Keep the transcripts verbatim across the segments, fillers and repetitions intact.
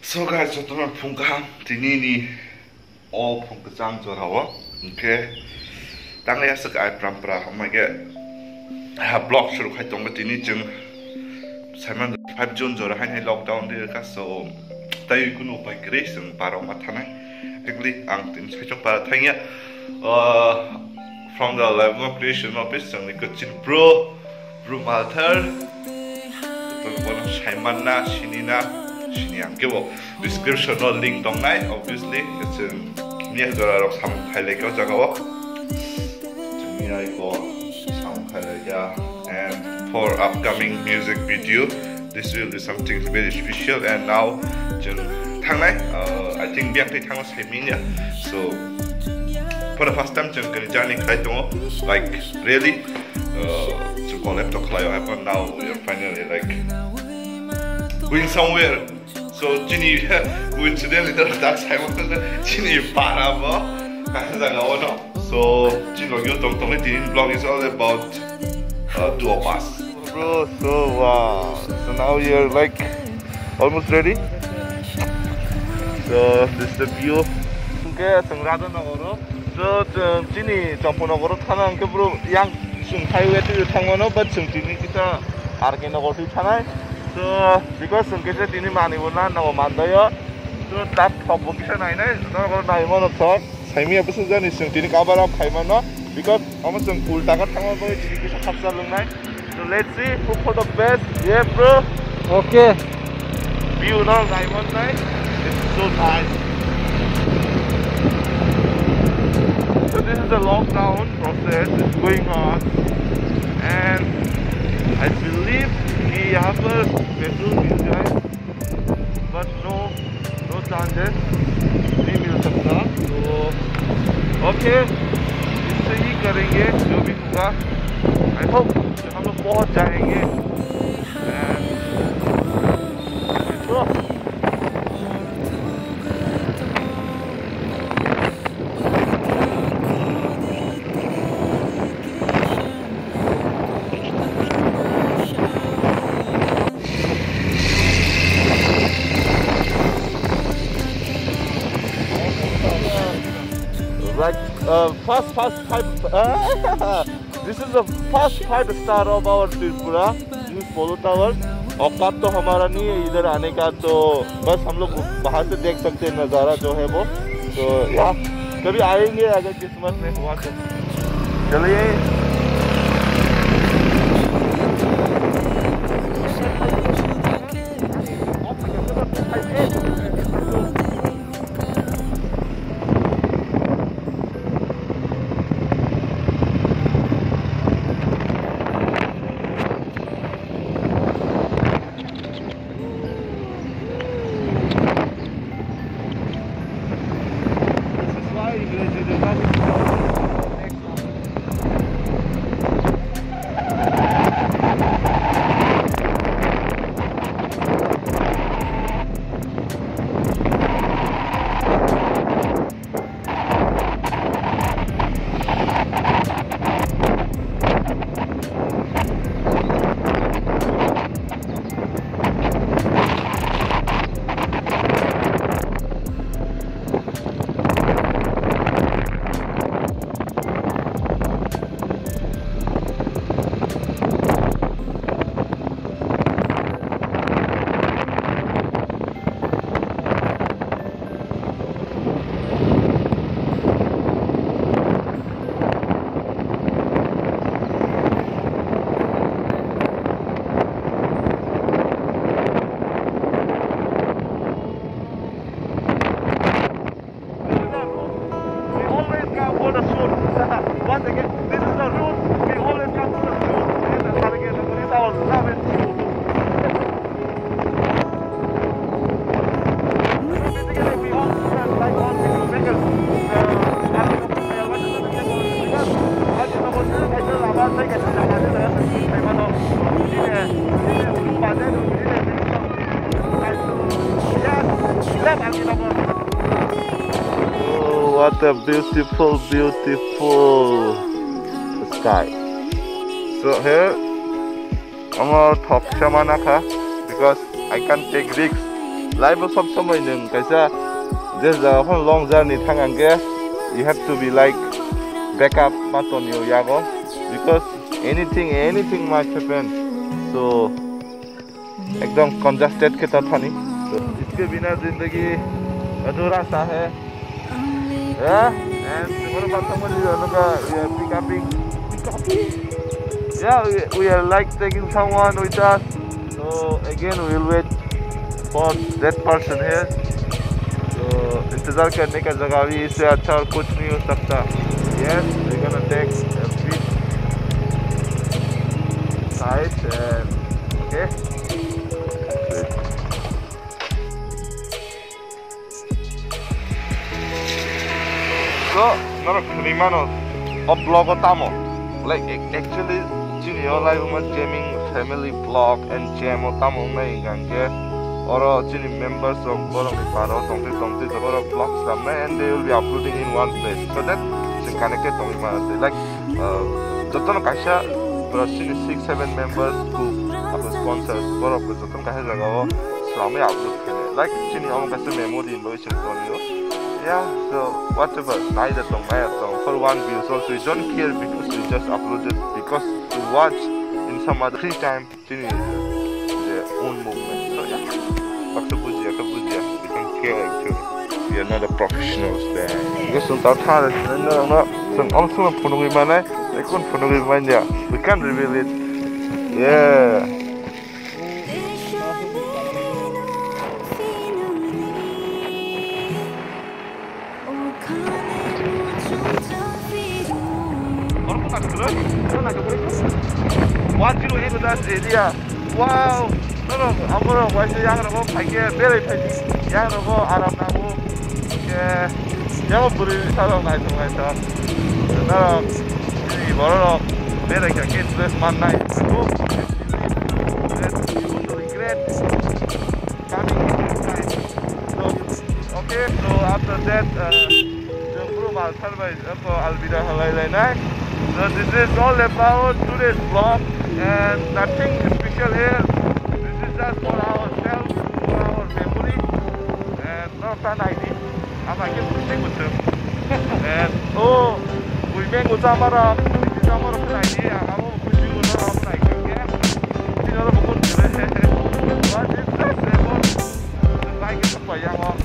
So guys, jotono phung kaham, tini ni o phung kwchang jora o, hwnkhe tangwi aswk ai prampra, hwnkhe ha vlog shuru khai tongo. Tini chwng saiman five June jora hainai lockdown ri rwkha, so tei kunu upai kwrwi chwng para ma thanai. Actually, ang tini saichung para thangya, uh, from the Live Creation office, chwngni kwchwng bro, Bru Malthar, bono saimanna, sinina, sini ang kebo description no link tongnai, obviously, chwng miya jora rok samung khailai kha o jaga o. Chwng miya ko samung khailai kha. And for upcoming music video, this will be something very special. And now, chwng thangnai, uh, I think biyang tei thangna sai miya. So, for the first time, chwng kani journey khlai tongo, like, really, uh, chwng collab to khlai o, and now we are finally, like, going somewhere. So, chini, coincidentally, the dark side of the chini para bo, kasa jaga o no. So, chini logio tong tong, tini vlog is all about, uh, two of us. Bro, so wow. So now you're, like, almost ready. So this is the view. Hwnkhe chwng Radha Nogoro. So chwng chini Champanagar o thana hwnkhe bro yang chwng highway twi thangmano, but chwng tini kisa R K Nagar twi thanai. So because chwng kisa tini manwi bo na nogo mandaio. So tak thok bo kisa nainai, nogo naimano thok. Saimia bwswk jani chwng tini cover up khaimano, because omo chwng ulta khe thangma bagwi tini kisa khapsa lwngnai. So let's see, hope for the best. Yeah, bro. Okay. View no naimon nai. It's so nice. So this is the lockdown process is going on, and I believe कि यहाँ पर पेट्रोल मिल जाए। But no, no chances, नहीं मिल सकता। तो ओके, इससे ही करेंगे जो भी होगा। I hope कि हम लोग पहुंच जाएंगे। And Like, uh, first, first five, uh, this is the first five star of our Tripura, this is Polo Tower। औकात तो हमारा नहीं है इधर आने का, तो बस हम लोग बाहर से देख सकते हैं नज़ारा जो है वो। तो या, कभी आएंगे अगर किस्मत में हुआ तो। चलिए। This is the route we always come for the shoot. Once again, this is the route we always come for the shoot. And the target is our love and people. Oh, what a beautiful, beautiful sky. So here, omo thok sama nakha because I can't take risks. Life o sob somoi nwng kaisa je jaga phano long journey thang hwnkhe, you have to be like backup ma tonio yago, because anything, anything might happen. So ekdam congested khe ta thani. So iske bina zindagi adhura sa hai. Yeah, and tomorrow bathang mali loka we are picking, picking. Yeah, we, we are like taking someone with us. So again, we will wait for that person here. So इंतजार करने का जगह अभी इससे अच्छा और कुछ नहीं हो सकता. Yes, we're gonna take a bit side and okay. So, norok khwnwi mano, o vlog o tamo? Like, ac-, actually, chini o live ma jamming family vlog and jam o tamo wngnai hwnkha hwnkhe, oro chini members rok borokni paro tongtwi tongtwi borok vlog slamnai and they will be uploading in one place. So that chwng connected tongwi mano twi. Like, uh, jotono kaisa plus chini six seven members who are sponsors, borok jotono kaisa jaga o slamwi upload khainai. Like, chini omo kaisa memory hinwi Yeah, so whatever, naida tong, maya tong, for one views also, we don't care because we just upload it because to watch in some other free time, chini the own movement. So yeah, baksa bujiya, ka bujiya, we don't care actually. We are not a professionals band. Because some tao tha, no, no, no, some ong some phunugwi manai, they couldn't phunugwi manya. We can't reveal it. Yeah. One zero eight das area. Wow. Norok, amorok waisa yangrogo phaikhe berai phaidi. Yangrogo aram nango. Khe, yango bwrwi sarok naithok naithok. Norok, chini bororok berai kha khe dress mannai. Great. Coming inside. So, okay, so after that, uh, chwng bru malsar bai, uh, alvida halai lainai. So this is all about today's vlog and nothing special here. This is just for ourselves, for our memory. And no ta naidi. Ama ke buji mutu. And oh, we meng uta mara, uta mara naidi. Ama buji mutu ama naidi. What is that? Bike itu bayang, oh.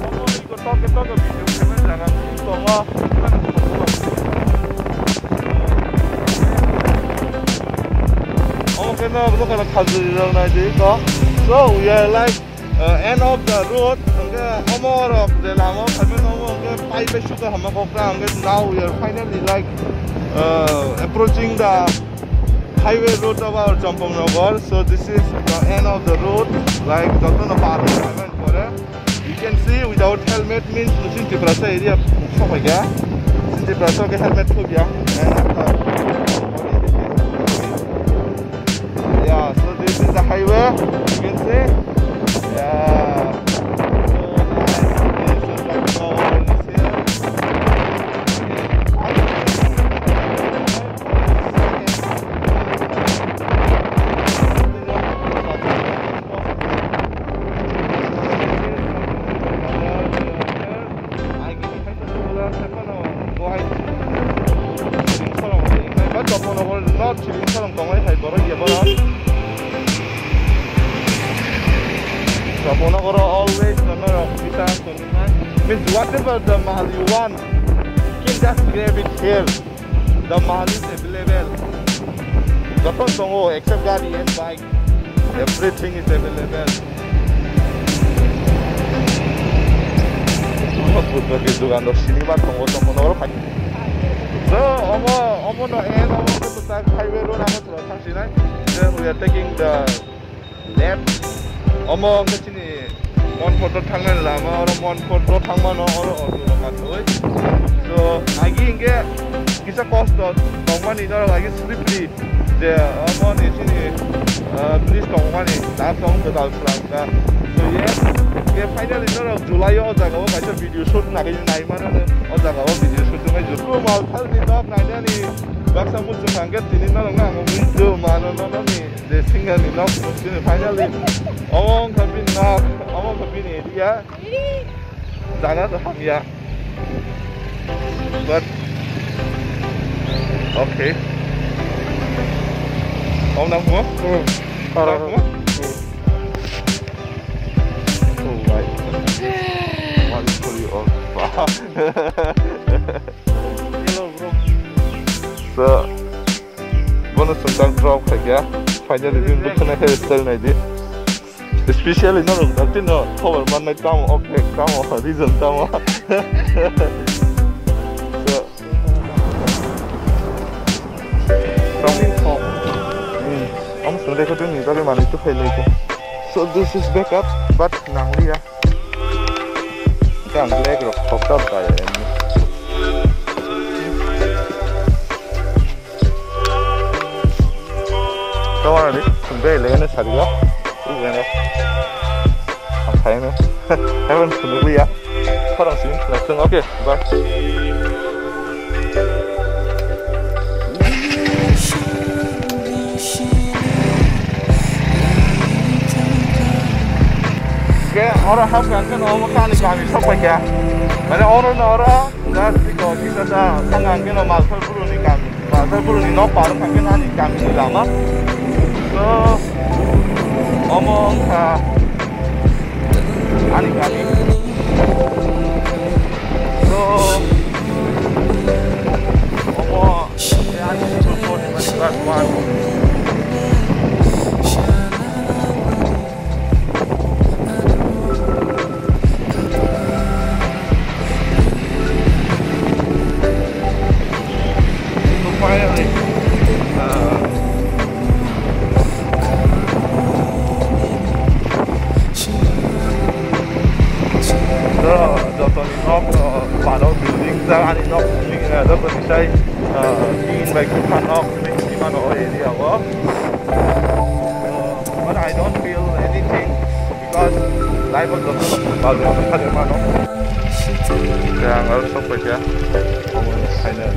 Omo ni kotor kotor ke video camera jaga tongo. Omo khe no, omo khe no khajuri rok nai di ko. So we are like, uh, end of the road. Hwnkhe omo rok je lama o phaimani omo hwnkhe pai bai suka hama kokra hwnkhe now we are finally like, uh, approaching the highway road of our Champangnagar. So this is the end of the road. Like, jotono par oi pore. You can see without helmet means Chin Tiprasa area. Chini Tiprasa ke helmet khobya. And after, yeah, so this is the highway. You can see. Yeah. So nice. This is the Means whatever the mahal you want, you can just grab it here. The mahal is available. Joto tongo except gari and bike. Everything is available. Buddha ki dugan rok sini ba tongo, tongo no pai. So, omo, omo no end, omo no tak highway road amo thang sinai. Then we are taking the left. Omo wngkha chini Monphoto thangnani lama, oro Monphoto thangmano oro auto rok atwi. So, agi hingke kisa kosto tongmani norok agi slippery je omo ni chini, ah, bridge tongmani dam tong kwtal slam ka. So, ye, ye finally norok July o jaga o kaisa video shoot nai, nai mano o jaga o video shoot nai juru mal thal ni nok nainani. Baksa muchung hangke tini norok na ang video mano no no ni je singer ni nok sini finally. Omo wngkha bini nok, omo wngkha bini area. Jaga to hamya. But okay. Om nam mo? Hmm. Om nam mo? Hmm. Oh my. What is for you all? Hello, bro. So, bono sungtang drop khaikya. Finally, bini bwkhwna hairstyle naidi. Especially no rok dakti no cover man nai tamo, okay, tamo, reason tamo. So, something pop. Hmm. Om sung deko tu ni tadi mani tu fail itu. So this is backup, but nang liya. Kan black rok pop up kaya ini. Kawan ni, sungbe lengene sariga. Ini lengene. Ang kaya ni. Heaven sungbe ya. Parang sini, langsung oke, bye. Ke oro hap kan kan omo kani kami sok paikha. Mane oro no oro. Just because kita sa sangang kino Malsal Buru ni kami. Malsal Buru ni nok parung kami nani kami ni lama. So, omo wngkha ani kami. So, omo ani school ni mani class one. Finally, uh, jotoni nok, uh, pano building, jagani nok, uh, jotoni sai, uh, tin bai kwpha nok, simi mano o area o. Uh, but I don't feel anything because life of the Kaya ang aro sok paikha. Omo ni final.